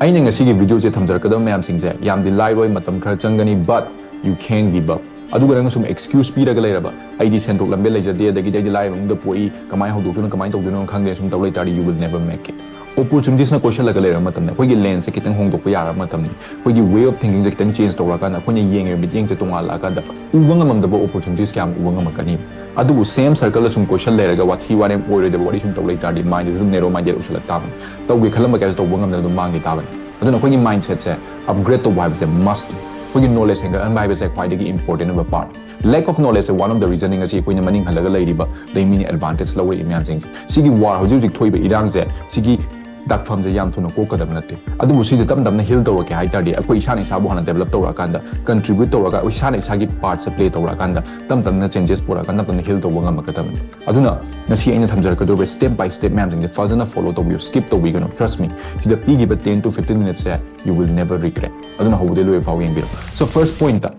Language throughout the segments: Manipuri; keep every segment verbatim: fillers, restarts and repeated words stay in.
ꯑꯩꯅ ꯉꯁꯤꯒꯤ video ꯁꯦ ꯊꯝꯖꯔꯛꯀꯗꯕ ꯃꯌꯥꯝꯁꯤꯡꯁꯦ ꯌꯥꯝꯗꯤ ꯂꯥꯏꯔꯣꯏ, ꯃꯇꯝ ꯈꯔ ꯆꯪꯒꯅꯤ, but you can't give up. ꯑꯗꯨꯒ ꯅꯪꯅ ꯁꯨꯝ excuse ꯄꯤꯔꯒ ꯂꯩꯔꯕ, "ꯑꯩꯗꯤ ꯁꯦꯟꯊꯣꯛ ꯂꯝꯕꯤ ꯂꯩꯖꯗꯦ, ꯑꯗꯒꯤꯗꯤ ꯑꯩꯗꯤ ꯂꯥꯏꯔꯕ ꯏꯃꯨꯡꯗ ꯄꯣꯛꯏ, ꯀꯃꯥꯏꯅ ꯍꯧꯗꯣꯛꯇꯣꯏꯅꯣ, ꯀꯃꯥꯏꯅ ꯇꯧꯗꯣꯏꯅꯣ ꯈꯪꯗꯦ", ꯁꯨꯝ ꯇꯧ ꯂꯩꯇꯥꯔꯗꯤ you will never make it. Opportunities ꯅ ꯀꯣꯏꯁꯜꯂꯒ ꯂꯩꯔꯕ ꯃꯇꯝꯗ, ꯑꯩꯈꯣꯏꯒꯤ lens ꯁꯦ ꯈꯤꯇꯪ ꯍꯣꯡꯗꯣꯛꯄ ꯌꯥꯔꯕ ꯃꯇꯝꯅꯤ, ꯑꯩꯈꯣꯏꯒꯤ way of thinking ꯁꯦ ꯈꯤꯇꯪ change ꯇꯧꯔꯛꯑꯀꯥꯟꯗ, ꯑꯩꯈꯣꯏꯅ ꯌꯦꯡꯉꯤꯕ ꯃꯤꯠꯌꯦꯡꯁꯦ ꯇꯣꯉꯥꯜꯂꯛꯑꯀꯥꯟꯗ, ꯎꯕ ꯉꯝꯃꯝꯗꯕ opportunities ꯀꯌꯥ ꯑꯃ ꯎꯕ ꯉꯝꯃꯛꯀꯅꯤ꯫ ꯑꯗꯨꯕꯨ same circle ꯗ ꯁꯨꯝ ꯀꯣꯏꯁꯜ ꯂꯩꯔꯒ, ꯋꯥꯊꯤ ꯋꯥꯔꯦꯝ ꯑꯣꯏꯔꯣꯏꯗꯕ ꯋꯥꯔꯤ ꯁꯨꯝ ꯇꯧ ꯂꯩꯇꯥꯔꯗꯤ, mind ꯁꯨ ꯑꯗꯨꯝ narrow minded ꯑꯣꯏꯁꯜꯂꯛ ꯇꯥꯕꯅꯤ꯫ ꯇꯧꯒꯦ ꯈꯜꯂꯝꯕ ꯀꯌꯥꯁꯨ ꯇꯧꯕ ꯉꯝꯗꯅ ꯑꯗꯨꯝ ꯃꯥꯡꯈꯤ ꯇꯥꯕꯅꯤ꯫ ꯑꯗꯨꯅ ꯑꯩꯈꯣꯏꯒꯤ mindset ꯁꯦ upgrade ꯇꯧꯕ ꯍꯥꯏꯕꯁꯦ must ꯅꯤ꯫ ꯑꯩꯈꯣꯏꯒꯤ knowledge ꯍꯦꯟꯒꯠꯍꯟꯕ ꯍꯥꯏꯕꯁꯦ ꯈ꯭ꯋꯥꯏꯗꯒꯤ important ꯑꯣꯏꯕ part ꯅꯤ꯫ Lack of knowledge say one of the reason ꯅꯤ ꯉꯁꯤ ꯑꯩꯈꯣꯏꯅ ꯃꯅꯤꯡ ꯍꯜꯂꯒ ꯂꯩꯔꯤꯕ, ꯑꯗꯩ ꯃꯤꯅ advantage ꯂꯧꯔꯛꯏ ꯃꯌꯥꯝꯁꯤꯡꯁꯦ꯫ ꯁꯤꯒꯤ war, ꯍꯧꯖꯤꯛ ꯍꯧꯖꯤꯛ ꯊꯣꯛꯏꯕ ꯏꯔꯥꯡꯁꯦ, ꯁꯤꯒꯤ ꯗꯥꯛꯐꯝꯁꯦ ꯌꯥꯝ ꯊꯨꯅ ꯀꯣꯛꯀꯗꯕ ꯅꯠꯇꯦ꯫ ꯑꯗꯨꯕꯨ ꯁꯤꯁꯦ ꯇꯞ ꯇꯞꯅ heal ꯇꯧꯔꯛꯀꯦ ꯍꯥꯏ ꯇꯥꯔꯗꯤ, ꯑꯩꯈꯣꯏ ꯏꯁꯥꯅ ꯏꯁꯥꯕꯨ ꯍꯥꯟꯅ develop ꯇꯧꯔꯛꯑꯀꯥꯟꯗ, contribute ꯇꯧꯔꯒ, ꯏꯁꯥꯅ ꯏꯁꯥꯒꯤ part ꯁꯦ play ꯇꯧꯔꯛꯑꯀꯥꯟꯗ, ꯇꯞ ꯇꯞꯅ changes ꯄꯨꯔꯛꯑꯀꯥꯟꯗ, ꯇꯞ ꯇꯞꯅ heal ꯇꯧꯕ ꯉꯝꯃꯛꯀꯗꯕꯅꯤ꯫ ꯑꯗꯨꯅ ꯉꯁꯤ ꯑꯩꯅ ꯊꯝꯖꯔꯛꯀꯗꯧꯔꯤꯕ step by step ꯃꯌꯥꯝꯁꯤꯡꯁꯦ ꯐꯖꯅ follow ꯇꯧꯕꯤꯌꯨ, skip ꯇꯧꯕꯤꯒꯅꯨ꯫ Trust me, ꯁꯤꯗ ꯄꯤꯈꯤꯕ ten to fifteen minutes say you will never regret꯫ ꯑꯗꯨꯅ ꯍꯧꯕꯗꯩ ꯂꯣꯏꯕ ꯐꯥꯎ ꯌꯦꯡꯕꯤꯔꯣ꯫ So first point ꯇ,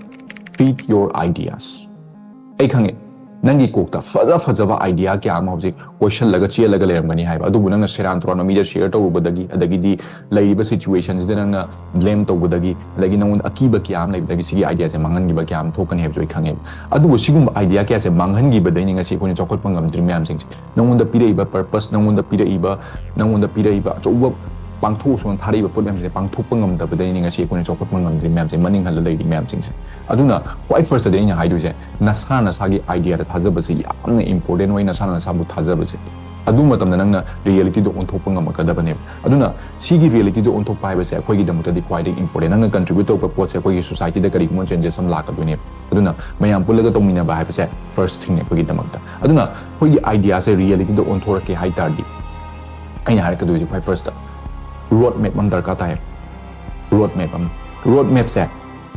feed your ideas꯫ ꯑꯩ ꯈꯪꯉꯦ, ꯅꯪꯒꯤ ꯀꯣꯛꯇ ꯐꯖ ꯐꯖꯕ idea ꯀꯌꯥ ꯑꯃ ꯍꯧꯖꯤꯛ ꯀꯣꯏꯁꯜꯂꯒ ꯆꯦꯜꯂꯒ ꯂꯩꯔꯝꯒꯅꯤ ꯍꯥꯏꯕ, ꯑꯗꯨꯕꯨ ꯅꯪꯅ ꯁꯦꯔꯥꯟ ꯇꯨꯔꯥꯟꯕ ꯃꯤꯗ share ꯇꯧꯔꯨꯕꯗꯒꯤ, ꯑꯗꯒꯤꯗꯤ ꯂꯩꯔꯤꯕ situation ꯁꯤꯗ ꯅꯪꯅ blame ꯇꯧꯕꯗꯒꯤ, ꯑꯗꯒꯤ ꯅꯪꯉꯣꯟꯗ ꯑꯀꯤꯕ ꯀꯌꯥ ꯑꯃ ꯂꯩꯕꯗꯒꯤ ꯁꯤꯒꯤ idea ꯁꯦ ꯃꯥꯡꯍꯟꯈꯤꯕ ꯀꯌꯥ ꯑꯃ ꯊꯣꯛꯀꯅꯤ ꯍꯥꯏꯕꯁꯨ ꯑꯩ ꯈꯪꯉꯦꯕ꯫ ꯑꯗꯨꯕꯨ ꯁꯤꯒꯨꯝꯕ idea ꯀꯌꯥꯁꯦ ꯃꯥꯡꯍꯟꯈꯤꯕꯗꯩꯅꯤ ꯉꯁꯤ ꯑꯩꯈꯣꯏꯅ ꯆꯥꯎꯈꯠꯄ ꯉꯝꯗ꯭ꯔꯤ ꯃꯌꯥꯝꯁꯤꯡꯁꯦ꯫ ꯅꯪꯉꯣꯟꯗ ꯄꯤꯔꯛꯏꯕ purpose, ꯅꯪꯉꯣꯟꯗ ꯄꯤꯔꯛꯏꯕ, ꯅꯪꯉꯣꯟꯗ ꯄꯤꯔꯛꯏꯕ ꯑꯆꯧꯕ ꯄꯥꯡꯊꯣꯛꯑꯁꯨꯅ ꯊꯥꯔꯛꯏꯕ ꯄꯣꯠ ꯃꯌꯥꯝꯁꯦ ꯄꯥꯡꯊꯣꯛꯄ ꯉꯝꯗꯕꯗꯩꯅꯤ ꯉꯁꯤ ꯑꯩꯈꯣꯏꯅ ꯆꯥꯎꯈꯠꯄ ꯉꯝꯗ꯭ꯔꯤ ꯃꯌꯥꯝꯁꯦ, ꯃꯅꯤꯡ ꯍꯜꯂ ꯂꯩꯔꯤ ꯃꯌꯥꯝꯁꯤꯡꯁꯦ꯫ ꯑꯗꯨꯅ ꯈ꯭ꯋꯥꯏ first ꯇꯗꯤ ꯑꯩꯅ ꯍꯥꯏꯗꯣꯏꯁꯦ, ꯅꯁꯥ ꯅꯁꯥꯒꯤ idea ꯗ ꯊꯥꯖꯕꯁꯦ ꯌꯥꯝꯅ important ꯑꯣꯏ, ꯅꯁꯥꯅ ꯅꯁꯥꯕꯨ ꯊꯥꯖꯕꯁꯦ꯫ ꯑꯗꯨ ꯃꯇꯝꯗ ꯅꯪꯅ reality ꯗ ꯑꯣꯟꯊꯣꯛꯄ ꯉꯝꯃꯛꯀꯗꯕꯅꯦꯕ꯫ ꯑꯗꯨꯅ ꯁꯤꯒꯤ reality ꯗ ꯑꯣꯟꯊꯣꯛꯄ ꯍꯥꯏꯕꯁꯦ ꯑꯩꯈꯣꯏꯒꯤꯗꯃꯛꯇꯗꯤ ꯈ꯭ꯋꯥꯏꯗꯒꯤ important꯫ ꯅꯪꯅ contribute ꯇꯧꯔꯛꯄ ꯄꯣꯠꯁꯦ ꯑꯩꯈꯣꯏꯒꯤ society ꯗ ꯀꯔꯤꯒꯨꯝꯕ changes ꯑꯃ ꯂꯥꯛꯀꯗꯣꯏꯅꯦꯕ꯫ ꯑꯗꯨꯅ ꯃꯌꯥꯝ ꯄꯨꯜꯂꯒ ꯇꯧꯃꯤꯟꯅꯕ ꯍꯥꯏꯕꯁꯦ first thing ꯅꯤ ꯑꯩꯈꯣꯏꯒꯤꯗꯃꯛꯇ꯫ ꯑꯗꯨꯅ ꯑꯩꯈꯣꯏꯒꯤ idea ꯁꯦ reality ꯗ ꯑꯣꯟꯊꯣꯔꯛꯀꯦ ꯍꯥꯏ ꯇꯥꯔꯗꯤ, ꯑꯩꯅ ꯍꯥꯏꯔꯛꯀꯗꯣꯏꯁꯦ ꯈ꯭ꯋꯥꯏ first ꯇ road map ꯑꯃ ꯗꯔꯀꯥꯔ ꯇꯥꯏ꯫ Road map ꯑꯃ, road map ꯁꯦ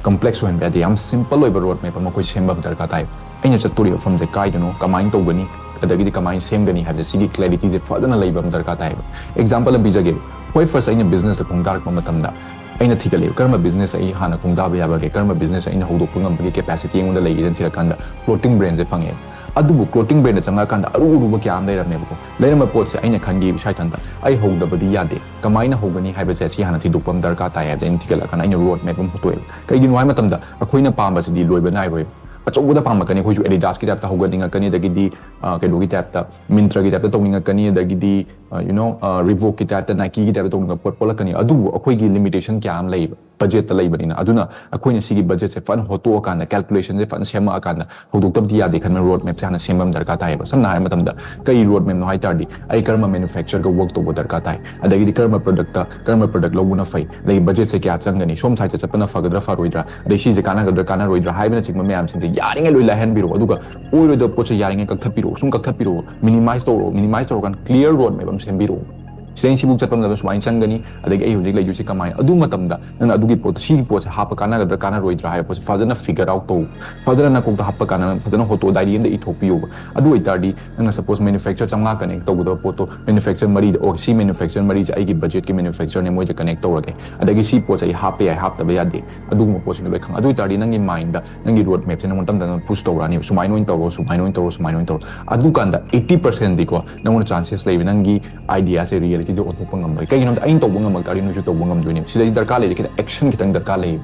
complex ꯑꯣꯏꯍꯟꯕ ꯌꯥꯗꯦ꯫ ꯌꯥꯝ simple ꯑꯣꯏꯕ road map ꯑꯃ ꯑꯩꯈꯣꯏ ꯁꯦꯝꯕ ꯑꯃ ꯗꯔꯀꯥꯔ ꯇꯥꯏ꯫ ꯑꯩꯅ ꯆꯠꯇꯣꯔꯤꯕ ꯃꯐꯝꯁꯦ ꯀꯥꯏꯗꯅꯣ, ꯀꯃꯥꯏꯅ ꯇꯧꯒꯅꯤ, ꯑꯗꯒꯤꯗꯤ ꯀꯃꯥꯏꯅ ꯁꯦꯝꯒꯅꯤ ꯍꯥꯏꯕꯁꯦ, ꯁꯤꯒꯤ clarity ꯁꯦ ꯐꯖꯅ ꯂꯩꯕ ꯑꯃ ꯗꯔꯀꯥꯔ ꯇꯥꯏꯌꯦꯕ꯫ Example ꯑꯃ ꯄꯤꯖꯒꯦ꯫ ꯍꯣꯏ, first ꯑꯩꯅ business ꯇ ꯈꯣꯡꯗꯥꯔꯛꯄ ꯃꯇꯝꯗ ꯑꯩꯅ ꯊꯤꯒꯠꯂꯦꯕ, ꯀꯔꯝꯕ business ꯑꯩ ꯍꯥꯟꯅ ꯈꯣꯡꯗꯥꯕ ꯌꯥꯕꯒꯦ, ꯀꯔꯝꯕ business ꯑꯩꯅ ꯍꯧꯗꯣꯛꯄ ꯉꯝꯕꯒꯦ, capacity ꯑꯩꯉꯣꯟꯗ ꯂꯩꯒꯦꯅ ꯊꯤꯔꯀꯥꯟꯗ floating brand ꯁꯦ ꯐꯪꯉꯦ꯫ ꯑꯗꯨꯕꯨ clothing brandꯗ ꯆꯪꯉꯛꯑꯀꯥꯟꯗ ꯑꯔꯨ ꯑꯔꯨꯕ ꯀꯌꯥ ꯑꯃ ꯂꯩꯔꯝꯃꯦꯕꯀꯣ꯫ ꯂꯩꯔꯝꯕ ꯄꯣꯠꯁꯦ ꯑꯩꯅ ꯈꯟꯈꯤ ꯏꯁꯥ ꯏꯊꯟꯇ, "ꯑꯩ ꯍꯧꯗꯕꯗꯤ ꯌꯥꯗꯦ, ꯀꯃꯥꯏꯅ ꯍꯧꯒꯅꯤ ꯍꯥꯏꯕꯁꯦ ꯁꯤ ꯍꯥꯟꯅ ꯊꯤꯗꯣꯛꯄ ꯑꯃ ꯗꯔꯀꯥꯔ ꯇꯥꯏ" ꯍꯥꯏꯕꯁꯦ ꯑꯩꯅ ꯊꯤꯒꯠꯂꯀꯥꯟꯗ ꯑꯩꯅ road map ꯑꯃ ꯍꯨꯠꯇꯣꯛꯑꯦꯕ꯫ ꯀꯩꯒꯤꯅꯣ ꯍꯥꯏꯕ ꯃꯇꯝꯗ ꯑꯩꯈꯣꯏꯅ ꯄꯥꯝꯕꯁꯤꯗꯤ ꯂꯣꯏꯕ ꯅꯥꯏꯔꯣꯏ꯫ ꯑꯆꯧꯕꯗ ꯄꯥꯝꯂꯛꯀꯅꯤ, ꯑꯩꯈꯣꯏꯁꯨ Adidasꯀꯤ typeꯇ ꯍꯧꯒꯠꯅꯤꯡꯉꯛꯀꯅꯤ, ꯑꯗꯒꯤꯗꯤ ꯑ, ꯀꯩꯅꯣꯒꯤ typeꯇ, Myntraꯒꯤ typeꯇ ꯇꯧꯅꯤꯡꯉꯛꯀꯅꯤ, ꯑꯗꯒꯤꯗꯤ, ꯑ, you know, ꯑ, Reebokꯀꯤ typeꯇ, Nikeꯒꯤ typeꯇ ꯇꯧꯅꯤꯡꯉꯛꯄ ꯄꯣꯠ ꯄꯣꯛꯂꯛꯀꯅꯤ꯫ ꯑꯗꯨꯕꯨ ꯑꯩꯈꯣꯏꯒꯤ limitation ꯀꯌꯥ ꯑꯃ ꯂꯩꯌꯦꯕ, budgetꯇ ꯂꯩꯕꯅꯤꯅ꯫ ꯑꯗꯨꯅ ꯑꯩꯈꯣꯏꯅ ꯁꯤꯒꯤ budgetꯁꯦ ꯐꯖꯅ ꯍꯣꯠꯇꯣꯛꯑꯀꯥꯟꯗ, calculationꯁꯦ ꯐꯖꯅ ꯁꯦꯝꯃꯛꯑꯀꯥꯟꯗ ꯍꯧꯗꯣꯛꯇꯕꯗꯤ ꯌꯥꯗꯦ ꯈꯟꯕ road mapꯁꯦ ꯍꯥꯟꯅ ꯁꯦꯝꯕ ꯑꯃ ꯗꯔꯀꯥꯔ ꯇꯥꯏꯌꯦꯕ꯫ ꯁꯝꯅ ꯍꯥꯏꯔꯕ ꯃꯇꯝꯗ ꯀꯔꯤ road mapꯅꯣ ꯍꯥꯏ ꯇꯥꯔꯗꯤ, ꯑꯩ ꯀꯔꯝꯕ manufacturerꯒ work ꯇꯧꯕ ꯗꯔꯀꯥꯔ ꯇꯥꯏ, ꯑꯗꯒꯤꯗꯤ ꯀꯔꯝꯕ productꯇ, ꯀꯔꯝꯕ product ꯂꯧꯕꯅ ꯐꯩ, ꯑꯗꯒꯤ budgetꯁꯦ ꯀꯌꯥ ꯆꯪꯒꯅꯤ, ꯁꯣꯝ sideꯇ ꯆꯠꯄꯅ ꯐꯒꯗ꯭ꯔꯥ ꯐꯔꯣꯏꯗ꯭ꯔꯥ, ꯑꯗꯩ ꯁꯤꯁꯦ ꯀꯥꯟꯅꯒꯗ꯭ꯔꯥ ꯀꯥꯟꯅꯔꯣꯏꯗ꯭ꯔꯥ ꯍꯥꯏꯕꯅꯆꯤꯡꯕ ꯃꯌꯥꯝꯁꯤꯡꯁꯦ ꯌꯥꯔꯤꯉꯩ ꯂꯣꯏ ꯂꯥꯏꯍꯟꯕꯤꯔꯛꯑꯣ꯫ ꯑꯗꯨꯒ ꯑꯣꯏꯔꯣꯏꯗꯕ ꯄꯣꯠꯁꯦ ꯌꯥꯔꯤꯉꯩ ꯀꯛꯊꯠꯄꯤꯔꯛꯑꯣ, ꯁꯨꯝ ꯀꯛꯊꯠꯄꯤꯔꯛꯑꯣ, minimize ꯇꯧꯔꯛꯑꯣ, minimize ꯇꯧꯔꯀꯥꯟꯗ clear road map ꯑꯃ ꯁꯦꯝꯕꯤꯔꯛꯑꯣ꯫ ꯁꯤꯗꯩ ꯁꯤꯕꯨꯛ ꯆꯠꯄ ꯃꯇꯝꯗ ꯁꯨꯃꯥꯏꯅ ꯆꯪꯒꯅꯤ, ꯑꯗꯒꯤ ꯑꯩ ꯍꯧꯖꯤꯛ ꯂꯩꯗꯣꯏꯁꯤ ꯀꯃꯥꯏꯅ, ꯑꯗꯨ ꯃꯇꯝꯗ ꯅꯪꯅ ꯑꯗꯨꯒꯤ ꯄꯣꯠꯇꯣ, ꯁꯤꯒꯤ ꯄꯣꯠꯁꯦ ꯍꯥꯞꯄ ꯀꯥꯟꯅꯒꯗ꯭ꯔꯥ ꯀꯥꯟꯅꯔꯣꯏꯗ꯭ꯔꯥ ꯍꯥꯏꯕ ꯄꯣꯠꯁꯦ ꯐꯖꯅ figure out ꯇꯧ, ꯐꯖꯅ ꯅꯀꯣꯛꯇ ꯍꯥꯞꯄ ꯀꯥꯟꯗ ꯅꯪ ꯐꯖꯅ ꯍꯣꯠꯇꯣꯛꯑꯣ, diary ꯑꯃꯗ ꯏꯊꯣꯛꯄꯤꯌꯣꯕ꯫ ꯑꯗꯨ ꯑꯣꯏꯇꯥꯔꯗꯤ ꯅꯪꯅ suppose manufacturer ꯆꯥꯝꯃꯉꯥ connect ꯇꯧꯒꯗꯕ ꯄꯣꯠꯇꯣ manufacturer ꯃꯔꯤꯗ, ꯑꯣ, ꯁꯤ manufacturer ꯃꯔꯤꯁꯦ ꯑꯩꯒꯤ budgetꯀꯤ manufacturerꯅꯦ, ꯃꯣꯏꯗ connect ꯇꯧꯔꯒꯦ, ꯑꯗꯒꯤ ꯁꯤ ꯄꯣꯠꯁꯦ ꯑꯩ ꯍꯥꯞꯄ ꯌꯥꯏ, ꯍꯥꯞꯇꯕ ꯌꯥꯗꯦ, ꯑꯗꯨꯒꯨꯝꯕ ꯄꯣꯠꯁꯤꯡꯗꯣ ꯂꯣꯏ ꯈꯪꯉ꯫ ꯑꯗꯨ ꯑꯣꯏꯇꯥꯔꯗꯤ ꯅꯪꯒꯤ mindꯗ ꯅꯪꯒꯤ road mapꯁꯦ ꯅꯪꯉꯣꯟꯗ ꯇꯞꯅ ꯇꯞꯅ push ꯇꯧꯔꯛꯑꯅꯦꯕ, "ꯁꯨꯃꯥꯏꯅ ꯑꯣꯏꯅ ꯇꯧꯔꯣ, ꯁꯨꯃꯥꯏꯅ ꯑꯣꯏꯅ ꯇꯧꯔꯣ, ꯁꯨꯃꯥꯏꯅ ꯑꯣꯏꯅ ꯇꯧꯔꯣ"꯫ ꯑꯗꯨꯀꯥꯟꯗ eighty percentꯗꯤꯀꯣ ꯅꯪꯉꯣꯟꯗ chances ꯂꯩꯕ ꯅꯪꯒꯤ ideaꯁꯦ realityꯗ ꯑꯣꯟꯊꯣꯛꯄ ꯉꯝꯂꯣꯏ꯫ ꯀꯩꯒꯤꯅꯣ ꯍꯥꯏꯕꯗ ꯑꯩꯅ ꯇꯧꯕ ꯉꯝꯃꯛ ꯇꯥꯔꯗꯤ ꯅꯣꯏꯁꯨ ꯇꯧꯕ ꯉꯝꯗꯣꯏꯅꯦꯕ꯫ ꯁꯤꯗꯗꯤ ꯗꯔꯀꯥꯔ ꯂꯩꯔꯤꯁꯦ ꯈꯤꯇꯪ action ꯈꯤꯇꯪ ꯗꯔꯀꯥꯔ ꯂꯩꯌꯦꯕ꯫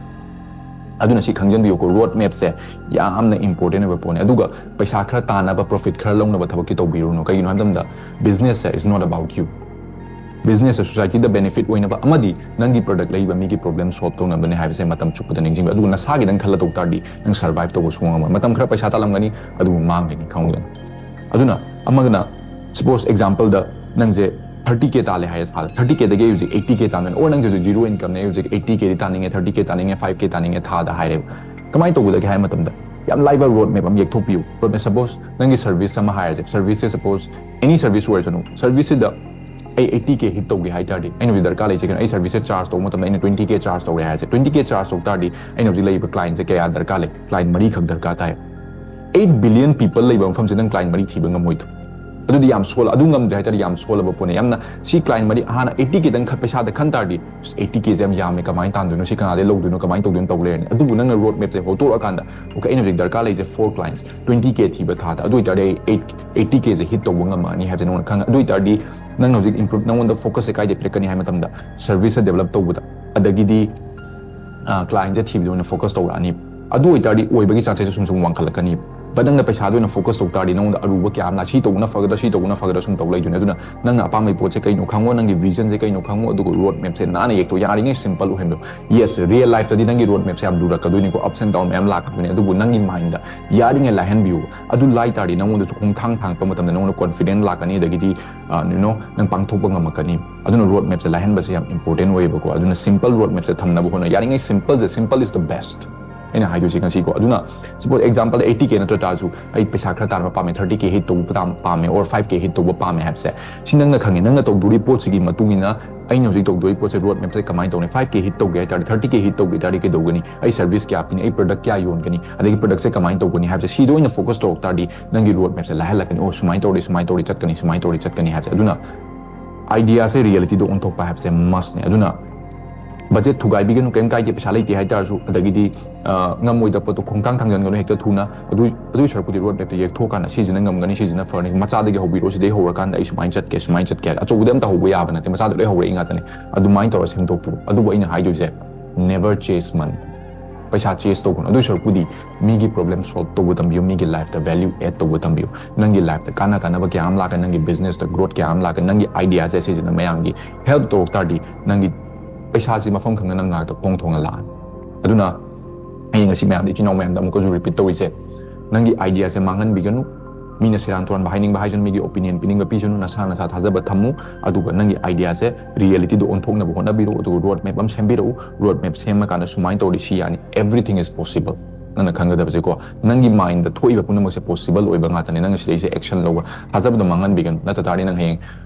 ꯑꯗꯨꯅ ꯁꯤ ꯈꯪꯖꯟꯕꯤꯌꯨꯀꯣ, road mapꯁꯦ ꯌꯥꯝꯅ important ꯑꯣꯏꯕ ꯄꯣꯠꯅꯦ꯫ ꯑꯗꯨꯒ ꯄꯩꯁꯥ ꯈꯔ ꯇꯥꯅꯕ, profit ꯈꯔ ꯂꯧꯅꯕ ꯊꯕꯛꯇꯤ ꯇꯧꯕꯤꯔꯨꯅꯨ꯫ ꯀꯩꯒꯤꯅꯣ ꯍꯥꯏꯕ ꯃꯇꯝꯗ businessꯁꯦ is not about you꯫ Businessꯁꯦ societyꯗ benefit ꯑꯣꯏꯅꯕ ꯑꯃꯗꯤ ꯅꯪꯒꯤ product ꯂꯩꯕ ꯃꯤꯒꯤ problem solve ꯇꯧꯅꯕꯅꯦ ꯍꯥꯏꯕꯁꯦ ꯃꯇꯝ ꯆꯨꯞꯄꯗ ꯅꯤꯡꯁꯤꯡꯕ꯫ ꯑꯗꯨꯒ ꯅꯁꯥꯒꯤꯗꯪ ꯈꯜꯂ ꯇꯧ ꯇꯥꯔꯗꯤ ꯅꯪ survive ꯇꯧꯕ ꯁꯨꯡꯉꯝ ꯉꯝꯃꯣꯏ꯫ ꯃꯇꯝ ꯈꯔ ꯄꯩꯁꯥ ꯇꯥꯜꯂꯝꯒꯅꯤ, ꯑꯗꯨꯕꯨ ꯃꯥꯡꯒꯅꯤ, ꯈꯪꯍꯧꯒꯅꯤ꯫ ꯑꯗꯨꯅ ꯑꯃꯒꯅ, suppose exampleꯗ ꯅꯪꯁꯦ thirty K ꯇꯥꯜꯂꯦ ꯍꯥꯏꯔꯦ ꯊꯥꯗ, thirty Kꯗꯒꯤ ꯑꯩ ꯍꯧꯖꯤꯛ eighty K ꯇꯥꯟꯗꯣꯏꯅꯦ, or ꯅꯪꯁꯦ ꯍꯧꯖꯤꯛ zero incomeꯅꯦ, ꯑꯩ ꯍꯧꯖꯤꯛ eighty Kꯗꯤ ꯇꯥꯅꯤꯡꯉꯦ, thirty K ꯇꯥꯅꯤꯡꯉꯦ, five K ꯇꯥꯅꯤꯡꯉꯦ ꯊꯥꯗ ꯍꯥꯏꯔꯦꯕ꯫ ꯀꯃꯥꯏꯅ ꯇꯧꯒꯗꯒꯦ ꯍꯥꯏꯕ ꯃꯇꯝꯗ ꯌꯥꯝ ꯂꯥꯏꯕ road map ꯑꯃ ꯌꯦꯛꯊꯣꯛꯄꯤꯌꯨ꯫ Road map, suppose ꯅꯪꯒꯤ service ꯑꯃ ꯍꯥꯏꯔꯁꯦ, serviceꯁꯦ suppose any service ꯑꯣꯏꯔꯁꯅꯨ, serviceꯁꯤꯗ ꯑꯩ eighty K hit ꯇꯧꯒꯦ ꯍꯥꯏ ꯇꯥꯔꯗꯤ ꯑꯩꯅ ꯍꯧꯖꯤꯛ ꯗꯔꯀꯥꯔ ꯂꯩꯁꯦ ꯀꯩꯅꯣ? ꯑꯩ serviceꯁꯦ charge ꯇꯧꯕ ꯃꯇꯝꯗ ꯑꯩꯅ twenty K charge ꯇꯧꯔꯦ ꯍꯥꯏꯔꯁꯦ, twenty K charge ꯇꯧ ꯇꯥꯔꯗꯤ ꯑꯩꯅ ꯍꯧꯖꯤꯛ ꯂꯩꯔꯤꯕ clientꯁꯦ ꯀꯌꯥ ꯗꯔꯀꯥꯔ ꯂꯩ? Client ꯃꯔꯤꯈꯛ ꯗꯔꯀꯥꯔ ꯇꯥꯏ꯫ Eight billion people ꯂꯩꯕ ꯃꯐꯝꯁꯤꯗ ꯅꯪ client ꯃꯔꯤ ꯊꯤꯕ ꯉꯝꯃꯣꯏꯗ꯭ꯔꯣ? ꯑꯗꯨꯗꯤ ꯌꯥꯝ ꯁꯣꯜꯂ ꯑꯗꯨ ꯉꯝꯗ꯭ꯔꯦ ꯍꯥꯏꯇꯥꯔꯗꯤ ꯌꯥꯝ ꯁꯣꯜꯂꯕ ꯄꯣꯠꯅꯦ꯫ ꯌꯥꯝꯅ ꯁꯤ ꯀ꯭ꯂꯥꯏꯟ ꯃꯔꯤ ꯍꯥꯟꯅ ꯑꯩꯠꯇꯤ ꯀꯦꯗꯪ ꯈꯛ ꯄꯩꯁꯥꯗ ꯈꯟ ꯇꯥꯔꯗꯤ ꯑꯩꯠꯇꯤ ꯀꯦꯁꯦ ꯌꯥꯝ ꯌꯥꯝꯃꯦ, ꯀꯃꯥꯏꯅ ꯇꯥꯟꯗꯣꯏꯅꯣ, ꯁꯤ ꯀꯅꯥꯗꯩ ꯂꯧꯗꯣꯏꯅꯣ, ꯀꯃꯥꯏꯅ ꯇꯧꯗꯣꯏꯅꯣ ꯇꯧ ꯂꯩꯔꯅꯤ꯫ ꯑꯗꯨꯕꯨ ꯅꯪꯅ ꯔꯣꯗ ꯃꯦꯞꯁꯦ ꯍꯧꯗꯣꯔꯛꯑꯀꯥꯟꯗ, ꯑꯣꯀꯦ, ꯑꯩꯅ ꯍꯧꯖꯤꯛ ꯗꯔꯀꯥꯔ ꯂꯩꯁꯦ ꯐꯣꯔ ꯀ꯭ꯂꯥꯏꯟꯁ, ꯇ꯭ꯋꯦꯟꯇꯤ ꯀꯦ ꯊꯤꯕ ꯊꯥꯗ, ꯑꯗꯨ ꯑꯣꯏꯇꯥꯔꯗꯤ ꯑꯩ ꯑꯩꯠ ꯑꯩꯠꯇꯤ ꯀꯦꯁꯦ ꯍꯤꯠ ꯇꯧꯕ ꯉꯝꯃꯛꯑꯅꯤ ꯍꯥꯏꯕꯁꯦ ꯅꯉꯣꯟꯗ ꯈꯪꯉꯦ꯫ ꯑꯗꯨ ꯑꯣꯏꯇꯥꯔꯗꯤ ꯅꯪꯅ ꯍꯧꯖꯤꯛ ꯏꯝꯄ꯭ꯔꯨꯞ ꯅꯉꯣꯟꯗ ꯐꯣꯀꯁꯁꯦ ꯀꯥꯏꯗ ꯄꯤꯔꯛꯀꯅꯤ ꯍꯥꯏꯕ ꯃꯇꯝꯗ ꯁꯔꯚꯤꯁꯁꯦ ꯗꯦꯕꯂꯞ ꯇꯧꯕꯗ, ꯑꯗꯒꯤꯗꯤ ꯀ꯭ꯂꯥꯏꯟꯁꯦ ꯊꯤꯕꯗ ꯑꯣꯏꯅ ꯐꯣꯀꯁ ꯇꯧꯔꯛꯑꯅꯤ꯫ ꯑꯗꯨ ꯑꯣꯏꯇꯥꯔꯗꯤ ꯑꯣꯏꯕꯒꯤ ꯆꯥꯟꯁꯦꯁꯁꯨ ꯁꯨꯝ ꯁꯨꯝ ꯋꯥꯡꯈꯠꯂꯛꯀꯅꯤ꯫ ꯕꯠ ꯅꯪꯅ ꯄꯩꯁꯥꯗ ꯑꯣꯏꯅ ꯐꯣꯀꯁ ꯇꯧ ꯇꯥꯔꯗꯤ ꯅꯉꯣꯟꯗ ꯑꯔꯨꯕ ꯀꯌꯥ ꯑꯃ ꯂꯥꯛ, ꯁꯤ ꯇꯧꯕꯅ ꯐꯒꯗ꯭ꯔꯥ, ꯁꯤ ꯇꯧꯕꯅ ꯐꯒꯗ꯭ꯔꯥ ꯁꯨꯝ ꯇꯧ ꯂꯩꯗꯣꯏꯅꯦ꯫ ꯑꯗꯨꯅ ꯅꯪꯅ ꯑꯄꯥꯝꯕ ꯄꯣꯠꯁꯦ ꯀꯩꯅꯣ ꯈꯪꯉꯣ, ꯅꯪꯒꯤ ꯚꯤꯖꯟꯁꯦ ꯀꯩꯅꯣ ꯈꯪꯉꯣ, ꯑꯗꯨꯒ ꯔꯣꯗ ꯃꯦꯞꯁꯦ ꯅꯥꯟꯅ ꯌꯦꯛꯊꯣꯛ꯫ ꯌꯥꯔꯤꯉꯩ ꯁꯤꯝꯄꯜ ꯑꯣꯏꯍꯟꯕꯤꯌꯨ꯫ ꯌꯦꯁ, ꯔꯤꯌꯦꯜ ꯂꯥꯏꯐꯇꯗꯤ ꯅꯪꯒꯤ ꯔꯣꯗ ꯃꯦꯞꯁꯦ ꯌꯥꯝ ꯂꯨꯔꯛꯀꯗꯣꯏꯅꯤꯀꯣ, ꯑꯞꯁ ꯑꯦꯟ ꯗꯥꯎꯟ ꯃꯌꯥꯝ ꯂꯥꯛꯀꯗꯣꯏꯅꯦ꯫ ꯑꯗꯨꯕꯨ ꯅꯪꯒꯤ ꯃꯥꯏꯟꯗ ꯌꯥꯔꯤꯉꯩ ꯂꯥꯏꯍꯟꯕꯤꯌꯨ꯫ ꯑꯗꯨ ꯂꯥꯏ ꯇꯥꯔꯗꯤ ꯅꯉꯣꯟꯗꯁꯨ ꯈꯣꯡꯊꯥꯡ ꯊꯥꯡꯉꯛꯄ ꯃꯇꯝꯗ ꯅꯉꯣꯟꯗ ꯀꯣꯟꯐꯤꯗꯦꯟ ꯂꯥꯛꯀꯅꯤ, ꯑꯗꯒꯤꯗꯤ ꯅꯪ ꯄꯥꯡꯊꯣꯛꯄ ꯉꯝꯃꯛꯀꯅꯤ꯫ ꯑꯗꯨꯅ ꯔꯣꯗ ꯃꯦꯞꯁꯦ ꯂꯥꯏꯍꯟꯕꯁꯦ ꯌꯥꯝ ꯏꯝꯄꯣꯔꯇꯦꯟ ꯑꯣꯏꯌꯦꯕꯀꯣ꯫ ꯑꯗꯨꯅ ꯁꯤꯝꯄꯜ ꯔꯣꯗ ꯃꯦꯞꯁꯦ ꯊꯝꯅꯕ ꯍꯣꯠꯅꯧ꯫ ꯌꯥꯔꯤꯉꯩ ꯁꯤꯝꯄꯜꯁꯦ, simple is the best꯫ ꯑꯩꯅ ꯍꯥꯏꯗꯣꯏꯁꯦ ꯉꯁꯤꯀꯣ꯫ ꯑꯗꯨꯅ ꯁꯄꯣꯖ ꯑꯦꯛꯖꯥꯝꯄꯜꯗ ꯑꯩꯠꯇꯤ ꯀꯦ ꯅꯠꯇ꯭ꯔ ꯇꯥꯔꯁꯨ ꯑꯩ ꯄꯩꯁꯥ ꯈꯔ ꯇꯥꯟꯕ ꯄꯥꯝꯃꯦ, ꯊꯥꯔꯇꯤ ꯀꯦ ꯍꯤꯠ ꯇꯧꯕ ꯄꯥꯝ- ꯄꯥꯝꯃꯦ, ꯑꯣꯔ ꯐꯥꯏꯚ ꯀꯦ ꯍꯤꯠ ꯇꯧꯕ ꯄꯥꯝꯃꯦ ꯍꯥꯏꯕꯁꯦ, ꯁꯤ ꯅꯪꯅ ꯈꯪꯉꯦ꯫ ꯅꯪꯅ ꯇꯧꯗꯣꯔꯤ ꯄꯣꯠꯁꯤꯒꯤ ꯃꯇꯨꯡ ꯏꯟꯅ ꯑꯩꯅ ꯍꯧꯖꯤꯛ ꯇꯧꯗꯣꯔꯤ ꯄꯣꯠꯁꯦ ꯔꯣꯗ ꯃꯦꯞꯁꯦ ꯀꯃꯥꯏꯅ ꯇꯧꯅꯤ? ꯐꯥꯏꯚ ꯀꯦ ꯍꯤꯠ ꯇꯧꯒꯦ ꯍꯥꯏ ꯇꯥꯔꯗꯤ, ꯊꯥꯔꯇꯤ ꯀꯦ ꯍꯤꯠ ꯇꯧꯒꯦ ꯍꯥꯏ ꯇꯥꯔꯗꯤ ꯀꯩꯗꯧꯒꯅꯤ? ꯑꯩ ꯁꯔꯚꯤꯁ ꯀꯌꯥ ꯄꯤꯅꯤ? ꯑꯩ ꯄ꯭ꯔꯗꯛ ꯀꯌꯥ ꯌꯣꯟꯒꯅꯤ? ꯑꯗꯒꯤ ꯄ꯭ꯔꯗꯛꯁꯦ ꯀꯃꯥꯏꯅ ꯇꯧꯒꯅꯤ ꯍꯥꯏꯕꯁꯦ, ꯁꯤꯗ ꯑꯣꯏꯅ ꯐꯣꯀꯁ ꯇꯧꯔꯛ ꯇꯥꯔꯗꯤ ꯅꯪꯒꯤ ꯔꯣꯗ ꯃꯦꯞꯁꯦ ꯂꯥꯏꯍꯜꯂꯛꯀꯅꯤ꯫ ꯑꯣ, ꯁꯨꯃꯥꯏꯅ ꯇꯧꯔꯗꯤ, ꯁꯨꯃꯥꯏꯅ ꯇꯧꯔꯗꯤ ꯆꯠꯀꯅꯤ, ꯁꯨꯃꯥꯏꯅ ꯇꯧꯔꯗꯤ ꯆꯠꯀꯅꯤ ꯍꯥꯏꯕꯁꯦ꯫ ꯑꯗꯨꯅ ꯑꯥꯏꯗꯤꯌꯥꯁꯦ ꯔꯤꯌꯦꯂꯤꯇꯤꯗ ꯑꯣꯟꯊꯣꯛꯄ ꯍꯥꯏꯕꯁꯦ ꯃꯁꯅꯦ꯫ ꯑꯗꯨꯅ ꯕꯖꯦꯠ ꯊꯨꯒꯥꯏꯕꯤꯒꯅꯨ, ꯀꯩꯝ ꯀꯥꯏꯗꯦ, ꯄꯩꯁꯥ ꯂꯩꯇꯦ ꯍꯥꯏ ꯇꯥꯔꯁꯨ, ꯑꯗꯒꯤꯗꯤ ꯑ, ꯉꯝꯃꯣꯏꯗꯕ ꯄꯣꯠꯇꯣ ꯈꯣꯡꯊꯥꯡ ꯊꯥꯡꯖꯟꯒꯅꯨ ꯍꯦꯛꯇ ꯊꯨꯅ꯫ ꯑꯗꯨ ꯑꯗꯨꯒꯤ ꯁꯔꯨꯛꯄꯨꯗꯤ ꯔꯣꯗ ꯃꯦꯞꯇ ꯌꯦꯛꯊꯣꯛꯑꯀꯥꯟꯗ ꯁꯤꯁꯤꯅ ꯉꯝꯒꯅꯤ, ꯁꯤꯁꯤꯅ ꯐꯔꯅꯤ, ꯃꯆꯥꯗꯒꯤ ꯍꯧꯕꯤꯔꯛꯑꯣ, ꯁꯤꯗꯩ ꯍꯧꯔꯀꯥꯟꯗ ꯑꯩ ꯁꯨꯃꯥꯏꯅ ꯆꯠꯀꯦ, ꯁꯨꯃꯥꯏꯅ ꯆꯠꯀꯦ ꯍꯥꯏ꯫ ꯑꯆꯧꯕꯗ ꯑꯝꯇ ꯍꯧꯕ ꯌꯥꯕ ꯅꯠꯇꯦ, ꯃꯆꯥꯗ ꯂꯣꯏ ꯍꯧꯔꯛꯏ ꯉꯥꯛꯇꯅꯦ꯫ ꯑꯗꯨꯃꯥꯏꯅ ꯇꯧꯔ ꯁꯦꯝꯗꯣꯛꯄꯤꯔꯣ꯫ ꯑꯗꯨꯕꯨ ꯑꯩꯅ ꯍꯥꯏꯗꯣꯏꯁꯦ, never chase money꯫ ꯄꯩꯁꯥ ꯆꯦꯁ ꯇꯧꯒꯅꯨ꯫ ꯑꯗꯨꯒꯤ ꯁꯔꯨꯛꯄꯨꯗꯤ ꯃꯤꯒꯤ ꯄ꯭ꯔꯣꯕ꯭ꯂꯦꯝ ꯁꯣꯜꯕ ꯇꯧꯕ ꯇꯝꯕꯤꯌꯨ, ꯃꯤꯒꯤ ꯂꯥꯏꯐꯇ ꯚꯦꯂ꯭ꯌꯨ ꯑꯦꯗ ꯇꯧꯕ ꯇꯝꯕꯤꯌꯨ꯫ ꯅꯪꯒꯤ ꯂꯥꯏꯐꯇ ꯀꯥꯟꯅ ꯀꯥꯟꯅꯕ ꯀꯌꯥ ꯑꯃ ꯂꯥꯛꯀꯅꯤ, ꯅꯪꯒꯤ ꯕꯤꯖꯤꯅꯦꯁꯇ ꯒ꯭ꯔꯣꯠ ꯀꯌꯥ ꯑꯃ ꯂꯥꯛꯀꯅꯤ꯫ ꯅꯪꯒꯤ ꯑꯥꯏꯗꯤꯌꯥꯁꯦ ꯁꯤꯁꯤꯅ ꯃꯌꯥꯝꯒꯤ ꯍꯦꯜꯞ ꯇꯧꯔꯛ ꯇꯥꯔꯗꯤ ꯅꯪꯒꯤ ꯄꯩꯁꯥꯁꯤ ꯃꯐꯝ ꯈꯪꯅ ꯅꯪ ꯅꯥꯛꯇ ꯈꯣꯡ ꯊꯣꯡꯅ ꯂꯥꯛꯑꯅꯤ꯫ ꯑꯗꯨꯅ ꯑꯩ ꯉꯁꯤ ꯃꯌꯥꯝꯗ, ꯏꯆꯤꯟ ꯏꯅꯥꯎ ꯃꯌꯥꯝꯗ ꯑꯃꯨꯛꯀꯁꯨ ꯔꯤꯄꯤꯠ ꯇꯧꯔꯤꯁꯦ, ꯅꯪꯒꯤ ꯑꯥꯏꯗꯤꯌꯥꯁꯦ ꯃꯥꯡꯍꯟꯕꯤꯒꯅꯨ꯫ ꯃꯤꯅ ꯁꯦꯔꯥꯟ ꯇꯨꯔꯥꯟꯕ ꯍꯥꯏꯅꯤꯡꯕ ꯍꯥꯏꯁꯅꯨ, ꯃꯤꯒꯤ ꯑꯣꯄꯤꯅꯤꯌꯟ ꯄꯤꯅꯤꯡꯕ ꯄꯤꯁꯅꯨ, ꯅꯁꯥ ꯅꯁꯥ ꯊꯥꯖꯕ ꯊꯝꯃꯨ꯫ ꯑꯗꯨꯒ ꯅꯪꯒꯤ ꯑꯥꯏꯗꯤꯌꯥꯁꯦ ꯔꯤꯌꯦꯂꯤꯇꯤꯗ ꯑꯣꯟꯊꯣꯛꯅꯕ ꯍꯣꯠꯅꯕꯤꯔꯛꯎ, ꯑꯗꯨꯒ ꯔꯣꯗ ꯃꯦꯞ ꯑꯃ ꯁꯦꯝꯕꯤꯔꯛꯎ꯫ ꯔꯣꯗ ꯃꯦꯞ ꯁꯦꯝꯃꯀꯥꯟꯗ ꯁꯨꯃꯥꯏꯅ ꯇꯧꯔꯗꯤ ꯁꯤ ꯌꯥꯅꯤ, everything is possible꯫ ꯅꯪꯅ ꯈꯪꯒꯗꯕꯁꯦꯀꯣ, ꯅꯪꯒꯤ ꯃꯥꯏꯟꯗ ꯊꯣꯛꯏꯕ ꯄꯨꯝꯅꯃꯛꯁꯦ ꯄꯣꯁꯤꯕꯜ ꯑꯣꯏꯕ ꯉꯥꯛꯇꯅꯦ꯫ ꯅꯪꯅ ꯁꯤꯗꯩꯁꯦ ꯑꯦꯛꯁꯟ ꯂꯧꯕ, ꯊꯥꯖꯕꯗꯣ ꯃꯥꯡꯍꯟꯕꯤꯒꯅꯨ꯫ ꯅꯠꯇ ꯇꯥꯔꯗꯤ ꯅꯪ ꯍꯌꯦꯡ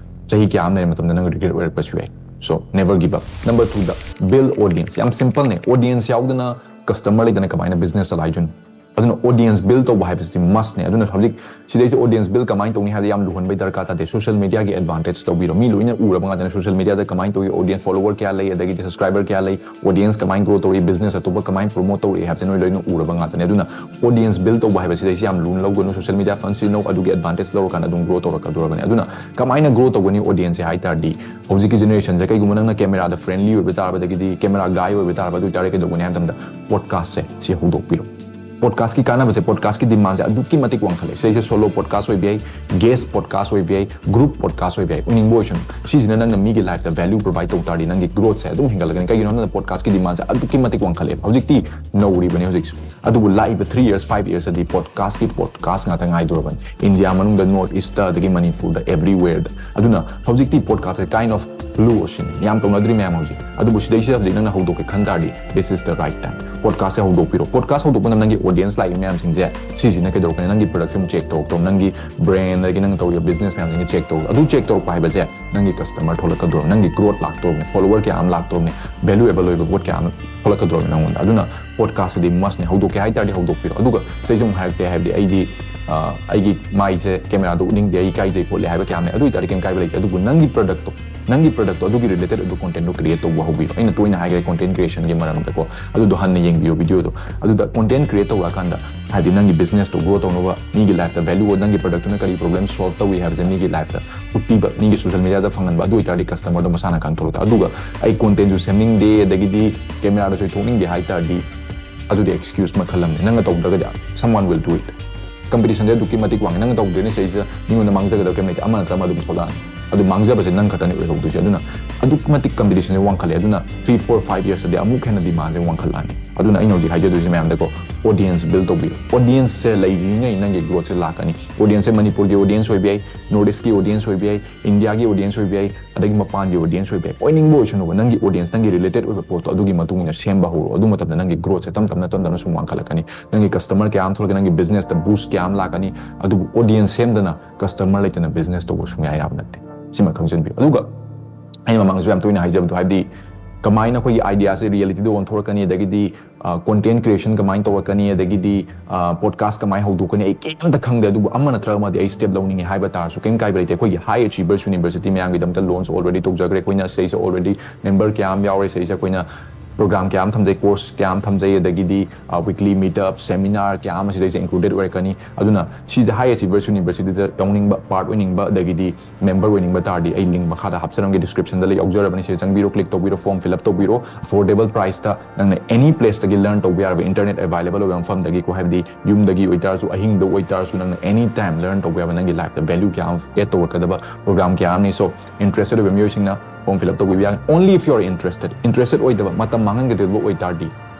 ꯆꯍꯤ ꯀꯌꯥ ꯑꯃ ꯂꯩꯔ ꯃꯇꯝꯗ ꯅꯪ ꯔꯤꯒ꯭ꯔꯦꯠ ꯑꯣꯏꯔꯛꯄꯁꯨ ꯌꯥꯏ꯫ So, never give up꯫ Number two ꯗ, build audience꯫ ꯌꯥꯝ ꯁꯤꯝꯄꯜꯅꯦ꯫ ꯑꯣꯗꯤꯌꯦꯟꯁ ꯌꯥꯎꯗꯅ ꯀꯁꯇꯃꯔ ꯂꯩꯗꯅ ꯀꯃꯥꯏꯅ ꯕꯤꯖꯤꯅꯦꯁ ꯆꯂꯥꯏꯗꯣꯏꯅꯣ? ꯑꯗꯨꯅ audience build ꯇꯧꯕ ꯍꯥꯏꯕꯁꯤꯗꯤ must ꯅꯦ꯫ ꯑꯗꯨꯅ ꯍꯧꯖꯤꯛ ꯁꯤꯗꯩꯁꯤ audience build ꯀꯃꯥꯏꯅ ꯇꯧꯅꯤ ꯍꯥꯏꯕꯗ ꯌꯥꯝ ꯂꯨꯍꯟꯕꯩ ꯗꯔꯀꯥꯔ ꯇꯥꯗꯦ꯫ Social media ꯒꯤ advantage ꯇꯧꯕꯤꯔꯣ꯫ ꯃꯤ ꯂꯣꯏꯅ ꯎꯔꯕ ꯉꯥꯛꯇꯅꯦ social media ꯗ ꯀꯃꯥꯏꯅ ꯇꯧꯏ, audience follower ꯀꯌꯥ ꯂꯩ, ꯑꯗꯒꯤꯗꯤ subscriber ꯀꯌꯥ ꯂꯩ, audience ꯀꯃꯥꯏꯅ grow ꯇꯧꯔꯤ, business ꯑꯇꯣꯞꯄ ꯀꯃꯥꯏꯅ promote ꯇꯧꯔꯤ ꯍꯥꯏꯕꯁꯦ ꯅꯣꯏ ꯂꯣꯏꯅ ꯎꯔꯕ ꯉꯥꯛꯇꯅꯦ꯫ ꯑꯗꯨꯅ audience build ꯇꯧꯕ ꯍꯥꯏꯕꯁꯤꯗꯩꯁꯤ ꯌꯥꯝ ꯂꯨꯅ ꯂꯧꯒꯅꯨ꯫ Social media ꯐꯖꯅ ꯁꯤꯖꯤꯟꯅꯧ, ꯑꯗꯨꯒꯤ advantage ꯂꯧꯔꯀꯥꯟꯗ ꯑꯗꯨꯝ grow ꯇꯧꯔꯛꯀꯗꯧꯔꯕꯅꯦ꯫ ꯑꯗꯨꯅ ꯀꯃꯥꯏꯅ grow ꯇꯧꯒꯅꯤ audience ꯁꯦ ꯍꯥꯏ ꯇꯥꯔꯗꯤ, ꯍꯧꯖꯤꯛꯀꯤ generation ꯁꯦ ꯀꯩꯒꯨꯝꯕ ꯅꯪꯅ camera ꯗ friendly ꯑꯣꯏꯕ ꯇꯥꯔꯕꯗꯒꯤꯗꯤ, camera guy ꯑꯣꯏꯕ ꯇꯥꯔꯕ, ꯑꯗꯨ ꯑꯣꯏꯇꯥꯔꯗꯤ ꯀꯩꯗꯧꯒꯅꯤ ꯍꯥꯏꯕ ꯃꯇꯝꯗ podcast ꯁꯦ ꯁꯤ ꯍꯧꯗꯣꯛꯄꯤꯔꯣ꯫ Podcast ꯀꯤ ꯀꯥꯟꯅꯕꯁꯦ, podcast ꯀꯤ demand ꯁꯦ ꯑꯗꯨꯛꯀꯤ ꯃꯇꯤꯛ ꯋꯥꯡꯈꯠꯂꯦ꯫ ꯁꯤꯗꯩꯁꯤꯗ solo podcast ꯑꯣꯏꯕ ꯌꯥꯏ, guest podcast ꯑꯣꯏꯕ ꯌꯥꯏ, group podcast ꯑꯣꯏꯕ ꯌꯥꯏ, ꯑꯣꯏꯅꯤꯡꯕ ꯑꯣꯏꯁꯅꯨ꯫ ꯁꯤꯁꯤꯅ ꯅꯪꯅ ꯃꯤꯒꯤ life ꯇ value provide ꯇꯧ ꯇꯥꯔꯗꯤ ꯅꯪꯒꯤ growth ꯁꯦ ꯑꯗꯨꯝ ꯍꯦꯟꯒꯠꯂꯛꯀꯅꯤ꯫ ꯀꯩꯒꯤꯅꯣ ꯍꯥꯏꯕꯗ podcast ꯀꯤ demand ꯁꯦ ꯑꯗꯨꯛꯀꯤ ꯃꯇꯤꯛ ꯋꯥꯡꯈꯠꯂꯦ꯫ ꯍꯧꯖꯤꯛꯇꯤ ꯅꯧꯔꯤꯕꯅꯦ ꯍꯧꯖꯤꯛꯁꯨ꯫ ꯑꯗꯨꯕꯨ ꯂꯥꯛꯏꯕ three years, five years ꯇꯗꯤ podcast ꯀꯤ podcast ꯉꯥꯛꯇ ꯉꯥꯏꯗꯣꯔꯕꯅꯤ꯫ India ꯃꯅꯨꯡꯗ North East ꯇ, ꯑꯗꯒꯤ ꯃꯅꯤꯄꯨꯔꯗ, everywhere ꯗ꯫ ꯑꯗꯨꯅ ꯍꯧꯖꯤꯛꯇꯤ podcast say kind of blue ocean, ꯌꯥꯝ ꯇꯧꯅꯗ꯭ꯔꯤ ꯃꯌꯥꯝ ꯍꯧꯖꯤꯛ꯫ ꯑꯗꯨꯕꯨ ꯁꯤꯗꯩꯁꯤꯗ ꯍꯧꯖꯤꯛ ꯅꯪꯅ ꯍꯧꯗꯣꯛꯀꯦ ꯈꯟ ꯇꯥꯔꯗꯤ, this is the right time꯫ Podcast say ꯍꯧꯗꯣꯛꯄꯤꯔꯣ꯫ Podcast ꯍꯧꯗꯣꯛꯄ ꯃꯇꯝꯗ ꯅꯪꯒꯤ audience ꯂꯥꯛꯏꯕ ꯃꯌꯥꯝꯁꯤꯡꯁꯦ, ꯁꯤꯁꯤꯅ ꯀꯩꯗꯧꯔꯛꯀꯅꯤ? ꯅꯪꯒꯤ product ꯁꯦ ꯑꯃꯨꯛ check ꯇꯧꯔꯛꯇꯧꯔꯣ, ꯅꯪꯒꯤ brand, ꯑꯗꯒꯤ ꯅꯪ ꯇꯧꯔꯤꯕ business ꯃꯌꯥꯝꯁꯤꯡꯁꯦ check ꯇꯧꯔꯛꯇꯧꯔꯣ꯫ ꯑꯗꯨ check ꯇꯧꯔꯛꯄ ꯍꯥꯏꯕꯁꯦ ꯅꯪꯒꯤ customer ꯊꯣꯛꯂꯛꯀꯗꯧꯔꯕꯅꯤ, ꯅꯪꯒꯤ growth ꯂꯥꯛꯇꯧꯔꯕꯅꯤ, follower ꯀꯌꯥ ꯑꯃ ꯂꯥꯛꯇꯧꯔꯕꯅꯤ, valuable ꯑꯣꯏꯕ ꯄꯣꯠ ꯀꯌꯥ ꯑꯃ ꯊꯣꯛꯂꯛꯀꯗꯧꯔꯕꯅꯤ ꯅꯪꯉꯣꯟꯗ꯫ ꯑꯗꯨꯅ podcast ꯁꯤꯗꯤ must ꯅꯦ, ꯍꯧꯗꯣꯛꯀꯦ ꯍꯥꯏ ꯇꯥꯔꯗꯤ ꯍꯧꯗꯣꯛꯄꯤꯔꯣ꯫ ꯑꯗꯨꯒ ꯁꯤꯗꯩꯁꯤꯗ ꯑꯃꯨꯛ ꯍꯥꯏꯔꯛꯀꯦ ꯍꯥꯏꯕꯗꯤ, ꯑꯩꯗꯤ, ꯑ, ꯑꯩꯒꯤ ꯃꯥꯏꯁꯦ camera ꯗ ꯎꯠꯅꯤꯡꯗꯦ, ꯑꯩ ꯏꯀꯥꯏꯖꯩ ꯈꯣꯠꯂꯦ ꯍꯥꯏꯕ ꯀꯌꯥ ꯑꯃ ꯂꯩ꯫ ꯑꯗꯨ ꯑꯣꯏꯇꯥꯔꯗꯤ ꯀꯩꯝ ꯀꯥꯏꯕ ꯂꯩꯇꯦ꯫ ꯑꯗꯨꯕꯨ ꯅꯪꯒꯤ product ꯇꯣ, ꯅꯪꯒꯤ product ꯇꯣ ꯑꯗꯨꯒꯤ related ꯑꯣꯏꯕ content ꯗꯣ create ꯇꯧꯕ ꯍꯧꯕꯤꯔꯣ꯫ ꯑꯩꯅ ꯇꯣꯏꯅ ꯍꯥꯏꯈ꯭ꯔꯦ content creation ꯒꯤ ꯃꯔꯝꯗꯀꯣ, ꯑꯗꯨꯗꯣ ꯍꯟꯅ ꯌꯦꯡꯕꯤꯌꯣ video ꯗꯣ꯫ ꯑꯗꯨꯗ content create ꯇꯧꯔꯛꯑꯀꯥꯟꯗ, ꯍꯥꯏꯗꯤ ꯅꯪꯒꯤ business ꯇꯣ grow ꯇꯧꯅꯕ, ꯃꯤꯒꯤ life ꯇ value ꯑꯣꯏ, ꯅꯪꯒꯤ product ꯇꯨꯅ ꯀꯔꯤ problem solve ꯇꯧꯏ ꯍꯥꯏꯕꯁꯦ ꯃꯤꯒꯤ life ꯇ ꯎꯠꯄꯤꯕ, ꯃꯤꯒꯤ social media ꯗ ꯐꯪꯍꯟꯕ, ꯑꯗꯨ ꯑꯣꯏꯇꯥꯔꯗꯤ customer ꯗꯣ ꯃꯁꯥꯅ ꯈꯪꯊꯣꯔꯛꯇ꯫ ꯑꯗꯨꯒ ꯑꯩ content ꯁꯨ ꯁꯦꯝꯅꯤꯡꯗꯦ, ꯑꯗꯒꯤꯗꯤ camera ꯗꯁꯨ ꯑꯩ ꯊꯣꯛꯅꯤꯡꯗꯦ ꯍꯥꯏ ꯇꯥꯔꯗꯤ, ꯑꯗꯨꯗꯤ excuse ꯃꯈꯜ ꯑꯃꯅꯤ꯫ ꯅꯪꯅ ꯇꯧꯗ꯭ꯔꯒꯗꯤ someone will do it꯫ Competition ꯁꯦ ꯑꯗꯨꯛꯀꯤ ꯃꯇꯤꯛ ꯋꯥꯡꯉꯤ꯫ ꯅꯪꯅ ꯇꯧꯗ꯭ꯔꯦꯅꯦ ꯁꯤꯗꯩꯁꯤꯗ ꯃꯤꯉꯣꯟꯗ ꯃꯥꯡꯖꯒꯗꯕ ꯀꯩꯝ ꯂꯩꯇꯦ, ꯑꯃ ꯅꯠꯇ꯭ꯔ ꯑꯃ ꯑꯗꯨꯝ ꯊꯣꯛꯂꯛꯑꯅꯤ꯫ ꯑꯗꯨ ꯃꯥꯡꯖꯕꯁꯦ ꯅꯪ ꯈꯛꯇꯅꯤ ꯑꯣꯏꯍꯧꯗꯣꯏꯁꯦ꯫ ꯑꯗꯨꯅ ꯑꯗꯨꯛꯀꯤ ꯃꯇꯤꯛ competition ꯁꯦ ꯋꯥꯡꯈꯠꯂꯦ꯫ ꯑꯗꯨꯅ three, four, five years ꯇꯗꯤ ꯑꯃꯨꯛ ꯍꯦꯟꯅ demand ꯁꯦ ꯋꯥꯡꯈꯠꯂꯛꯑꯅꯤ꯫ ꯑꯗꯨꯅ ꯑꯩꯅ ꯍꯧꯖꯤꯛ ꯍꯥꯏꯖꯗꯣꯏꯁꯦ ꯃꯌꯥꯝꯗꯀꯣ, audience build ꯇꯧꯕꯤꯌꯨ꯫ Audience ꯁꯦ ꯂꯩꯔꯤꯉꯩ ꯅꯪꯒꯤ growth ꯁꯦ ꯂꯥꯛꯀꯅꯤ꯫ Audience ꯁꯦ ꯃꯅꯤꯄꯨꯔꯒꯤ audience ꯑꯣꯏꯕ ꯌꯥꯏ, North East ꯀꯤ audience ꯑꯣꯏꯕ ꯌꯥꯏ, India ꯒꯤ audience ꯑꯣꯏꯕ ꯌꯥꯏ, ꯑꯗꯒꯤ ꯃꯄꯥꯟꯒꯤ audience ꯑꯣꯏꯕ ꯌꯥꯏ, ꯑꯣꯏꯅꯤꯡꯕ ꯑꯣꯏꯁꯅꯨꯕ, ꯅꯪꯒꯤ audience, ꯅꯪꯒꯤ related ꯑꯣꯏꯕ ꯄꯣꯠꯇꯣ ꯑꯗꯨꯒꯤ ꯃꯇꯨꯡ ꯏꯟꯅ ꯁꯦꯝꯕ ꯍꯧꯔꯣ꯫ ꯑꯗꯨ ꯃꯇꯝꯗ ꯅꯪꯒꯤ growth ꯁꯦ ꯇꯞ ꯇꯞꯅ, ꯇꯞ ꯇꯞꯅ ꯁꯨꯝ ꯋꯥꯡꯈꯠꯂꯛꯀꯅꯤ꯫ ꯅꯪꯒꯤ customer ꯀꯌꯥ ꯑꯃ ꯊꯣꯛꯂꯛꯀꯅꯤ, ꯅꯪꯒꯤ business ꯇ boost ꯀꯌꯥ ꯑꯃ ꯂꯥꯛꯀꯅꯤ꯫ ꯑꯗꯨꯕꯨ audience ꯁꯦꯝꯗꯅ customer ꯂꯩꯇꯅ business ꯇꯧꯕ ꯁꯨꯡꯌꯥ ꯌꯥꯕ ꯅꯠꯇꯦ꯫ ꯁꯤꯃ ꯈꯪꯖꯟꯕꯤꯌꯨ꯫ ꯑꯗꯨꯒ ꯑꯩ ꯃꯃꯥꯡꯗꯁꯨ ꯌꯥꯝ ꯇꯣꯏꯅ ꯍꯥꯏꯖꯕꯗꯣ, ꯍꯥꯏꯕꯗꯤ ꯀꯃꯥꯏꯅ ꯑꯩꯈꯣꯏꯒꯤ ideaꯁꯦ realityꯗ ꯑꯣꯟꯊꯣꯔꯛꯀꯅꯤ, ꯑꯗꯒꯤꯗꯤ content creation ꯀꯃꯥꯏꯅ ꯇꯧꯔꯛꯀꯅꯤ, ꯑꯗꯒꯤꯗꯤ podcast ꯀꯃꯥꯏꯅ ꯍꯧꯗꯣꯛꯀꯅꯤ, ꯑꯩ ꯀꯩꯝꯇ ꯈꯪꯗꯦ, ꯑꯗꯨꯕꯨ ꯑꯃ ꯅꯠꯇ꯭ꯔꯒ ꯑꯃꯗꯤ ꯑꯩ step ꯂꯧꯅꯤꯡꯉꯦ ꯍꯥꯏꯕ ꯇꯥꯔꯁꯨ ꯀꯩꯝ ꯀꯥꯏꯕ ꯂꯩꯇꯦ꯫ ꯑꯩꯈꯣꯏꯒꯤ High Achievers University ꯃꯌꯥꯝꯒꯤꯗꯃꯛꯇ launch already ꯇꯧꯖꯈ꯭ꯔꯦ꯫ ꯑꯩꯈꯣꯏꯅ ꯁꯤꯗꯩꯁꯤꯗ already member ꯀꯌꯥ ꯑꯃ ꯌꯥꯎꯔꯦ꯫ ꯁꯤꯗꯩꯁꯤꯗ ꯑꯩꯈꯣꯏꯅ program ꯀꯌꯥ ꯑꯃ ꯊꯝꯖꯩ, course ꯀꯌꯥ ꯑꯃ ꯊꯝꯖꯩ, ꯑꯗꯒꯤꯗꯤ weekly meetup, seminar ꯀꯌꯥ ꯑꯃ ꯁꯤꯗꯩꯁꯤꯗ included ꯑꯣꯏꯔꯛꯀꯅꯤ꯫ ꯑꯗꯨꯅ ꯁꯤꯗ High Achievers Universityꯗ ꯌꯥꯎꯅꯤꯡꯕ, part ꯑꯣꯏꯅꯤꯡꯕ, ꯑꯗꯒꯤꯗꯤ member ꯑꯣꯏꯅꯤꯡꯕ ꯇꯥꯔꯗꯤ ꯑꯩ link ꯃꯈꯥꯗ ꯍꯥꯞꯆꯔꯝꯒꯦ, descriptionꯗ ꯂꯩ, ꯌꯥꯎꯖꯔꯕꯅꯤ꯫ ꯁꯤꯗ ꯆꯪꯕꯤꯔꯣ, click ꯇꯧꯕꯤꯔꯣ, form fill up ꯇꯧꯕꯤꯔꯣ꯫ Affordable priceꯇ ꯅꯪꯅ any placeꯇꯒꯤ learn ꯇꯧꯕ ꯌꯥꯔꯕ, internet available ꯑꯣꯏꯕ ꯃꯐꯝꯗꯒꯤꯀꯣ, ꯍꯥꯏꯕꯗꯤ ꯌꯨꯝꯗꯒꯤ ꯑꯣꯏꯇꯥꯔꯁꯨ, ꯑꯍꯤꯡꯗ ꯑꯣꯏꯇꯥꯔꯁꯨ, ꯅꯪꯅ any time learn ꯇꯧꯕ ꯌꯥꯕ, ꯅꯪꯒꯤ lifeꯇ value ꯀꯌꯥ ꯑꯃ add ꯇꯧꯔꯛꯀꯗꯕ program ꯀꯌꯥ ꯑꯃꯅꯤ꯫ So interested ꯑꯣꯏꯕ ꯃꯤꯑꯣꯏꯁꯤꯡꯅ form fill up ꯇꯧꯕꯤꯕ ꯌꯥꯒꯅꯤ, only if you are interested꯫ Interested ꯑꯣꯏꯗꯕ, ꯃꯇꯝ ꯃꯥꯡꯍꯟꯒꯗꯕ ꯑꯣꯏꯇꯥꯔꯗꯤ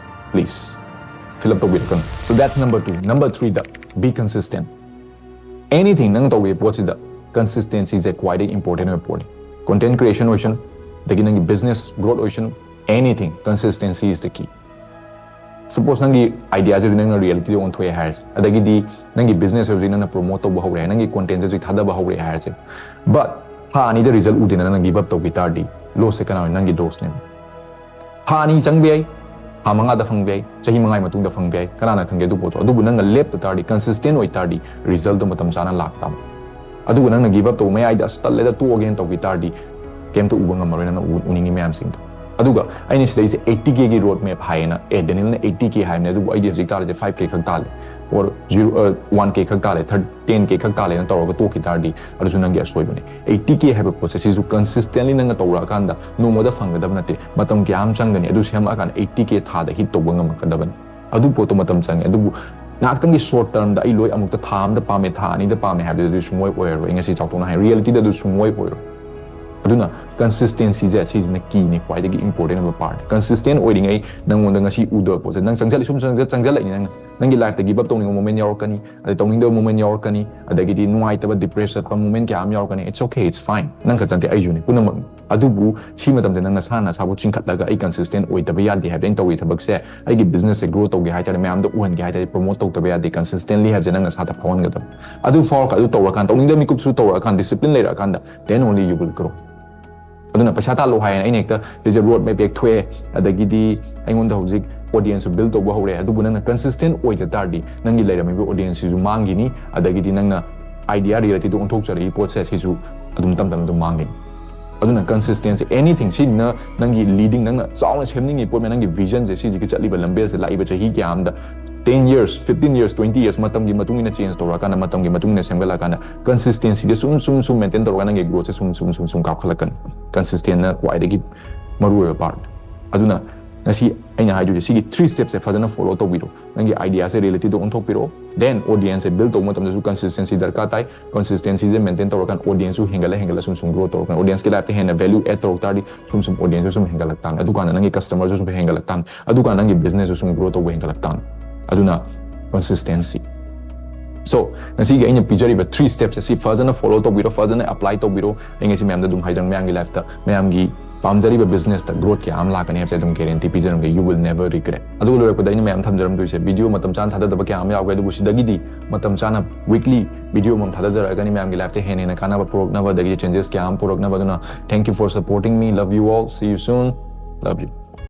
please fill up ꯇꯧꯕꯤꯔꯛꯀꯅꯨ꯫ So that's number two꯫ Number threeꯗ, be consistent꯫ Anything ꯅꯪ ꯇꯧꯕꯒꯤ ꯄꯣꯠꯁꯤꯗ consistencyꯁꯦ ꯈ꯭ꯋꯥꯏꯗꯒꯤ important ꯑꯣꯏꯕ ꯄꯣꯠꯅꯤ꯫ Content creation ꯑꯣꯏꯁꯅꯨ, ꯑꯗꯒꯤ ꯅꯪꯒꯤ business growth ꯑꯣꯏꯁꯅꯨ, anything, consistency is the key꯫ Suppose ꯅꯪꯒꯤ ideaꯁꯦ ꯍꯧꯖꯤꯛ ꯅꯪꯅ realityꯗ ꯑꯣꯟꯊꯣꯛꯑꯦ ꯍꯥꯏꯔꯁꯦ, ꯑꯗꯒꯤꯗꯤ ꯅꯪꯒꯤ businessꯁꯦ ꯍꯧꯖꯤꯛ ꯅꯪꯅ promote ꯇꯧꯕ ꯍꯧꯔꯦ, ꯅꯪꯒꯤ contentꯁꯦ ꯍꯧꯖꯤꯛ ꯊꯥꯗꯕ ꯍꯧꯔꯦ ꯍꯥꯏꯔꯁꯦ, but ꯊꯥ ꯑꯅꯤꯗ result ꯎꯗꯦꯅ ꯅꯪꯅ give up ꯇꯧꯈꯤ ꯇꯥꯔꯗꯤ, lossꯁꯦ ꯀꯅꯥ ꯑꯣꯏ? ꯅꯪꯒꯤ lossꯅꯦꯕ꯫ ꯊꯥ ꯑꯅꯤ ꯆꯪꯕ ꯌꯥꯏ, ꯊꯥ ꯃꯉꯥꯗ ꯐꯪꯕ ꯌꯥꯏ, ꯆꯍꯤ ꯃꯉꯥꯒꯤ ꯃꯇꯨꯡꯗ ꯐꯪꯕ ꯌꯥꯏ, ꯀꯅꯥꯅ ꯈꯪꯒꯦ ꯑꯗꯨ ꯄꯣꯠꯇꯣ? ꯑꯗꯨꯕꯨ ꯅꯪꯅ ꯂꯦꯞꯇ ꯇꯥꯔꯗꯤ, consistent ꯑꯣꯏ ꯇꯥꯔꯗꯤ, resultꯗꯣ ꯃꯇꯝ ꯆꯥꯅ ꯂꯥꯛꯇꯕ꯫ ꯑꯗꯨꯒ ꯅꯪꯅ give up ꯇꯧꯕ ꯃꯌꯥꯏꯗ, "ꯑꯁ, ꯇꯜꯂꯦꯗ, ꯇꯣꯛꯑꯒꯦꯅ" ꯇꯧꯈꯤ ꯇꯥꯔꯗꯤ, ꯀꯩꯝꯇ ꯎꯕ ꯉꯝꯃꯔꯣꯏ ꯅꯪꯅ ꯎ-, ꯎꯅꯤꯡꯉꯤ ꯃꯌꯥꯝꯁꯤꯡꯗꯣ꯫ ꯑꯗꯨꯒ ꯑꯩꯅ ꯁꯤꯗꯩꯁꯦ eighty Kꯒꯤ road map ꯍꯥꯏꯌꯦꯅ, ꯑꯦ, ꯗꯦꯅꯤꯜꯅ eighty K ꯍꯥꯏꯕꯅꯦ, ꯑꯗꯨꯕꯨ ꯑꯩꯗꯤ ꯍꯧꯖꯤꯛ ꯇꯥꯔꯗꯤ five K ꯈꯛ ꯇꯥꯜꯂꯦ, or zero, uh, one K ꯈꯛ ꯇꯥꯜꯂꯦ, thirty, ten K ꯈꯛ ꯇꯥꯜꯂꯦꯅ ꯇꯧꯔꯒ ꯇꯣꯛꯈꯤ ꯇꯥꯔꯗꯤ, ꯑꯗꯨꯁꯨ ꯅꯪꯒꯤ ꯑꯁꯣꯏꯕꯅꯦ꯫ eighty K ꯍꯥꯏꯕ ꯄꯣꯠꯁꯦ ꯁꯤꯁꯨ consistently ꯅꯪꯅ ꯇꯧꯔꯛꯑꯀꯥꯟꯗ ꯅꯣꯡꯃꯗ ꯐꯪꯒꯗꯕ ꯅꯠꯇꯦ, ꯃꯇꯝ ꯀꯌꯥ ꯑꯃ ꯆꯪꯒꯅꯤ꯫ ꯑꯗꯨ ꯁꯦꯝꯃꯛꯑꯀꯥꯟꯗ eighty K ꯊꯥꯗ hit ꯇꯧꯕ ꯉꯝꯃꯛꯀꯗꯕꯅꯤ꯫ ꯑꯗꯨ ꯄꯣꯠꯇꯣ ꯃꯇꯝ ꯆꯪꯉꯦ꯫ ꯑꯗꯨꯕꯨ ꯉꯥꯏꯍꯥꯛꯇꯪꯒꯤ short termꯗ ꯑꯩ ꯂꯣꯏ ꯑꯃꯨꯛꯇ ꯊꯥ ꯑꯃꯗ ꯄꯥꯝꯃꯦ, ꯊꯥ ꯑꯅꯤꯗ ꯄꯥꯝꯃꯦ ꯍꯥꯏꯕꯗꯨꯗꯤ ꯁꯨꯡꯑꯣꯏ ꯑꯣꯏꯔꯔꯣꯏ꯫ ꯑꯩ ꯉꯁꯤ ꯆꯥꯎꯊꯣꯛꯅ ꯍꯥꯏ, realityꯗ ꯑꯗꯨ ꯁꯨꯡꯑꯣꯏ ꯑꯣꯏꯔꯣꯏ꯫ ꯑꯗꯨꯅ consistencyꯁꯦ ꯁꯤꯁꯤꯅ keyꯅꯤ, ꯈ꯭ꯋꯥꯏꯗꯒꯤ important ꯑꯣꯏꯕ part꯫ Consistent ꯑꯣꯏꯔꯤꯉꯩ ꯅꯪꯉꯣꯟꯗ ꯉꯁꯤ ꯎꯗꯕ ꯄꯣꯠꯁꯦ ꯅꯪ ꯆꯪꯁꯤꯜꯂꯤ, ꯁꯨꯝ ꯆꯪꯁꯤꯜ-, ꯆꯪꯁꯤꯜꯂꯛꯏꯅꯤ꯫ ꯅꯪꯅ, ꯅꯪꯒꯤ lifeꯇ give up ꯇꯧꯅꯤꯡꯕ moment ꯌꯥꯎꯔꯛꯀꯅꯤ, ꯑꯗꯩ ꯇꯧꯅꯤꯡꯗꯕ moment ꯌꯥꯎꯔꯛꯀꯅꯤ, ꯑꯗꯒꯤꯗꯤ ꯅꯨꯡꯉꯥꯏꯇꯕ, depress ꯆꯠꯄ moment ꯀꯌꯥ ꯑꯃ ꯌꯥꯎꯔꯛꯀꯅꯤ꯫ It's okay, it's fine꯫ ꯅꯪ ꯈꯛꯇ ꯅꯠꯇꯦ, ꯑꯩꯁꯨꯅꯦ, ꯄꯨꯝꯅꯃꯛ꯫ ꯑꯗꯨꯕꯨ ꯁꯤ ꯃꯇꯝꯗ ꯅꯪ ꯅꯁꯥꯅ ꯅꯁꯥꯕꯨ ꯆꯤꯡꯈꯠꯂꯒ, "ꯑꯩ consistent ꯑꯣꯏꯗꯕ ꯌꯥꯗꯦ" ꯍꯥꯏꯕꯗꯤ, "ꯑꯩꯅ ꯇꯧꯔꯤ ꯊꯕꯛꯁꯦ ꯑꯩꯒꯤ businessꯁꯦ grow ꯇꯧꯒꯦ ꯍꯥꯏ ꯇꯥꯔꯗꯤ, ꯃꯌꯥꯝꯗ ꯎꯍꯟꯒꯦ ꯍꯥꯏ ꯇꯥꯔꯗꯤ, promote ꯇꯧꯗꯕ ꯌꯥꯗꯦ, consistently" ꯍꯥꯏꯕꯁꯦ ꯅꯪ ꯅꯁꯥꯗ ꯐꯥꯎꯍꯟꯒꯗꯕ꯫ ꯑꯗꯨ ꯐꯥꯎꯔꯀ-, ꯑꯗꯨ ꯇꯧꯔꯀꯥꯟꯗ, ꯇꯧꯅꯤꯡꯗꯕ ꯃꯤꯀꯨꯞꯁꯨ ꯇꯧꯔꯛꯑꯀꯥꯟꯗ, discipline ꯂꯩꯔꯛꯑꯀꯥꯟꯗ, then only you will grow꯫ ꯑꯗꯨꯅ ꯄꯩꯁꯥ ꯇꯥꯜꯂꯣ ꯍꯥꯏꯌꯦꯅ ꯑꯩꯅ ꯍꯦꯛꯇ ꯁꯤꯁꯦ ꯔꯣꯗ ꯃꯦꯞ ꯍꯦꯛ ꯊꯣꯛꯑꯦ, ꯑꯗꯒꯤꯗꯤ ꯑꯩꯉꯣꯟꯗ ꯍꯧꯖꯤꯛ ꯑꯣꯗꯤꯌꯦꯟꯁꯁꯨ ꯕꯤꯜ ꯇꯧꯕ ꯍꯧꯔꯦ, ꯑꯗꯨꯕꯨ ꯅꯪꯅ ꯀꯟꯁꯤꯁꯇꯦꯟ ꯑꯣꯏꯗ ꯇꯥꯔꯗꯤ ꯅꯪꯒꯤ ꯂꯩꯔꯝꯃꯤꯕ ꯑꯣꯗꯤꯌꯦꯟꯁꯁꯤꯁꯨ ꯃꯥꯡꯈꯤꯅꯤ, ꯑꯗꯒꯤꯗꯤ ꯅꯪꯅ ꯑꯥꯏꯗꯤꯌꯥ ꯔꯤꯌꯦꯂꯤꯇꯤꯗ ꯑꯣꯟꯊꯣꯛꯆꯔꯛꯏ ꯄꯣꯠꯁꯦ ꯁꯤꯁꯨ ꯑꯗꯨꯝ ꯇꯞ ꯇꯞꯅ ꯑꯗꯨꯝ ꯃꯥꯡꯈꯤꯅꯤ꯫ ꯑꯗꯨꯅ ꯀꯟꯁꯤꯁꯇꯦꯟꯁꯤ, ꯑꯦꯅꯤꯊꯤꯡ, ꯁꯤꯅ ꯅꯪꯒꯤ ꯂꯤꯗꯤꯡ, ꯅꯪꯅ ꯆꯥꯎꯅ ꯁꯦꯝꯅꯤꯡꯉꯤ ꯄꯣꯠ ꯃꯌꯥꯝ, ꯅꯪꯒꯤ ꯚꯤꯖꯟꯁꯦ, ꯁꯤꯁꯤꯒꯤ ꯆꯠꯂꯤꯕ ꯂꯝꯕꯦꯜꯁꯦ, ꯂꯥꯛꯏꯕ ꯆꯍꯤ ꯀꯌꯥ ꯑꯃꯗ, ten years, fifteen years, twenty years, ꯃꯇꯝꯒꯤ ꯃꯇꯨꯡ ꯏꯟꯅ ꯆꯦꯟꯖ ꯇꯧꯔꯛꯑꯀꯥꯟꯗ, ꯃꯇꯝꯒꯤ ꯃꯇꯨꯡ ꯏꯟꯅ ꯁꯦꯝꯒꯠꯂꯛꯑꯀꯥꯟꯗ, ꯀꯟꯁꯤꯁꯇꯦꯟꯁꯤꯗ ꯁꯨꯝ ꯁꯨꯝ ꯁꯨꯝ ꯃꯦꯟꯇꯦꯟ ꯇꯧꯔꯒ ꯅꯪꯒꯤ ꯒ꯭ꯔꯣꯠꯁꯦ ꯁꯨꯝ ꯁꯨꯝ ꯁꯨꯝ ꯁꯨꯝ ꯀꯥꯞꯈꯠꯂꯛꯀꯅꯤ꯫ ꯀꯟꯁꯤꯁꯇꯦꯟꯅ ꯈ꯭ꯋꯥꯏꯗꯒꯤ ꯃꯔꯨꯑꯣꯏꯕ ꯄꯥꯔꯠ꯫ ꯑꯗꯨꯅ ꯉꯁꯤ ꯑꯩꯅ ꯍꯥꯏꯗꯣꯏꯁꯦ, ꯁꯤꯒꯤ ꯊ꯭ꯔꯤ ꯁ꯭ꯇꯦꯞꯁꯦ ꯐꯖꯅ ꯐꯣꯂꯣ ꯇꯧꯕꯤꯔꯣ꯫ ꯅꯪꯒꯤ ꯑꯥꯏꯗꯤꯌꯥꯁꯦ ꯔꯤꯌꯦꯂꯤꯇꯤꯗ ꯑꯣꯟꯊꯣꯛꯄꯤꯔꯣ꯫ ꯗꯦꯟ ꯑꯣꯗꯤꯌꯦꯟꯁꯁꯦ ꯕꯤꯜ ꯇꯧꯕ ꯃꯇꯝꯗꯁꯨ ꯀꯟꯁꯤꯁꯇꯦꯟꯁꯤ ꯗꯔꯀꯥꯔ ꯇꯥꯏ꯫ ꯀꯟꯁꯤꯁꯇꯦꯟꯁꯤꯁꯦ ꯃꯦꯟꯇꯦꯟ ꯇꯧꯔꯀꯥꯟꯗ ꯑꯣꯗꯤꯌꯦꯟꯁꯁꯨ ꯍꯦꯟꯒꯠꯂ ꯍꯦꯟꯒꯠꯂ ꯁꯨꯝ ꯁꯨꯝ ꯒ꯭ꯔꯣ ꯇꯧꯔꯀꯥꯟꯗ, ꯑꯣꯗꯤꯌꯦꯟꯁꯀꯤ ꯂꯥꯏꯐꯇ ꯍꯦꯟꯅ ꯚꯦꯂ꯭ꯌꯨ ꯑꯦꯗ ꯇꯧꯔꯛ ꯇꯥꯔꯗꯤ ꯁꯨꯝ ꯁꯨꯝ ꯑꯣꯗꯤꯌꯦꯟꯁꯁꯨ ꯁꯨꯝ ꯍꯦꯟꯒꯠꯂꯛ ꯇꯥꯕꯅꯤ꯫ ꯑꯗꯨꯀꯥꯟꯗ ꯅꯪꯒꯤ ꯀꯁꯇꯃꯔꯁꯨ ꯁꯨꯝ ꯍꯦꯟꯒꯠꯂꯛ ꯇꯥꯕꯅꯤ꯫ ꯑꯗꯨꯀꯥꯟꯗ ꯅꯪꯒꯤ ꯕꯤꯖꯤꯅꯦꯁꯁꯨ ꯁꯨꯝ ꯒ꯭ꯔꯣ ꯇꯧꯕ ꯍꯦꯟꯒꯠꯂꯛ ꯇꯥꯕꯅꯤ꯫ ꯑꯗꯨꯅ ꯀꯟꯁꯤꯁꯇꯦꯟꯁꯤ꯫ ꯁꯣ, ꯉꯁꯤꯒꯤ ꯑꯩꯅ ꯄꯤꯖꯔꯤꯕ ꯊ꯭ꯔꯤ ꯁ꯭ꯇꯦꯞꯁꯦ ꯁꯤ ꯐꯖꯅ ꯐꯣꯂꯣ ꯇꯧꯕꯤꯔꯣ, ꯐꯖꯅ ꯑꯦꯄ꯭ꯂꯥꯏ ꯇꯧꯕꯤꯔꯣ꯫ ꯑꯩ ꯉꯁꯤ ꯃꯌꯥꯝꯗ ꯑꯗꯨꯝ ꯍꯥꯏꯖꯔ, ꯃꯌꯥꯝꯒꯤ ꯂꯥꯏꯐꯇ, ꯃꯌꯥꯝꯒꯤ ꯄꯥꯝꯖꯔꯤꯕ ꯕꯤꯖꯤꯅꯦꯁꯇ ꯒ꯭ꯔꯣꯠ ꯀꯌꯥ ꯑꯃ ꯂꯥꯛꯀꯅꯤ ꯍꯥꯏꯕꯁꯦ ꯑꯗꯨꯝ guarantee ꯄꯤꯖꯔꯝꯒꯦ꯫ You will never regret꯫ ꯑꯗꯨꯒ ꯂꯣꯏꯔꯛꯄꯗ ꯑꯩꯅ ꯃꯌꯥꯝ ꯊꯝꯖꯔꯝꯗꯣꯏꯁꯦ, ꯚꯤꯗꯤꯑꯣ ꯃꯇꯝ ꯆꯥꯅ ꯊꯥꯗꯗꯕ ꯀꯌꯥ ꯑꯃ ꯌꯥꯎꯒꯦ, ꯑꯗꯨꯕꯨ ꯁꯤꯗꯒꯤꯗꯤ ꯃꯇꯝ ꯆꯥꯅ ꯋꯤꯛꯂꯤ ꯚꯤꯗꯤꯑꯣ ꯑꯃꯃꯝ ꯊꯥꯗꯖꯔꯛꯑꯒꯅꯤ, ꯃꯌꯥꯝꯒꯤ ꯂꯥꯏꯐꯇ ꯍꯦꯟꯅ ꯍꯦꯟꯅ ꯀꯥꯟꯅꯕ ꯄꯨꯔꯛꯅꯕ, ꯑꯗꯒꯤꯗꯤ ꯆꯦꯟꯖꯦꯁ ꯀꯌꯥ ꯑꯃ ꯄꯨꯔꯛꯅꯕ꯫ ꯑꯗꯨꯅ thank you for supporting me, love you all, see you soon, love you꯫